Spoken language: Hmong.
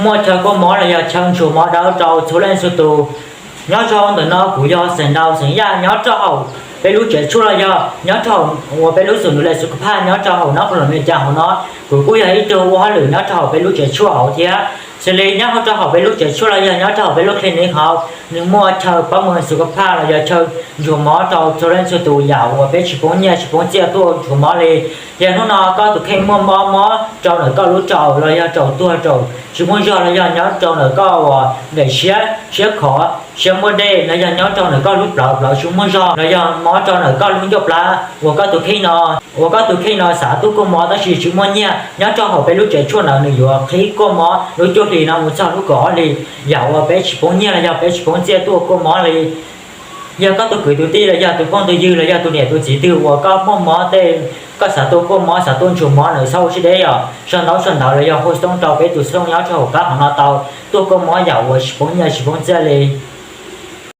muaj chaw kuaj mov los yog chaw ntsuag mov dawb rau txhua leej txhua tus. Nyob rau ntawm no kuv yog Xeem Nraug Xeem Yaj nyob rau hauv peb lub tsev tshuaj los yog nyob rau hauv uas peb lub xum nws le xu ka phaj nyob rau hauv no qhov los me cas hauv no. Kuv kuj yog ib tug ua hauj lwm nyob rau hauv peb lub tsev tshuaj hauv thiab. Xws li nyob rau hauv peb lub tsev tshuaj los yog nyob rau hauv peb lub clinic hauv, nws muaj chaw pab mws xu ka phaj los yog chaw ntsuag mov rau txhua leej txhua tus yam uas peb tsis poob nyiaj tsis poob txiaj tuaj ntsuag mov li. Yog hnub no koj tus kheej muaj mob, mob rau ntawm koj lub raum los yog raum tuag, raum tsis muaj zog los yog nyob rau ntawm koj uas daim siab, siab khov, siab muaj dej los yog nyob rau ntawm koj lub plawv, plawv tsis muaj zog los yog mob rau ntawm koj lub ncauj plab uas koj tus kheej no, uas koj tus kheej no xav tuaj kuaj mov tab sis tsis muaj nyiaj, nyob rau hauv peb lub tsev tshuaj ntawd nws yuav qhib kuaj mov lub cuaj hlis no mus txog lub kaum ob hlis yam uas peb tsis poob nyiaj los yog peb tsis poob txiaj tuaj kuaj mov li. Yog koj tus kwv tus tij los yog tus phooj tus ywg los yog tus niam tus txiv twg uas koj muaj mob tej, koj xav tuaj kuaj mov xav tuaj ntsuag mov, nws txhob ua siab deb os, sau ntaub sau ntawv los yog hu xov tooj rau peb tus xov tooj nyob rau hauv qab hauv no tau, tuaj kuaj mov yam uas tsis poob nyiaj tsis poob txiaj li.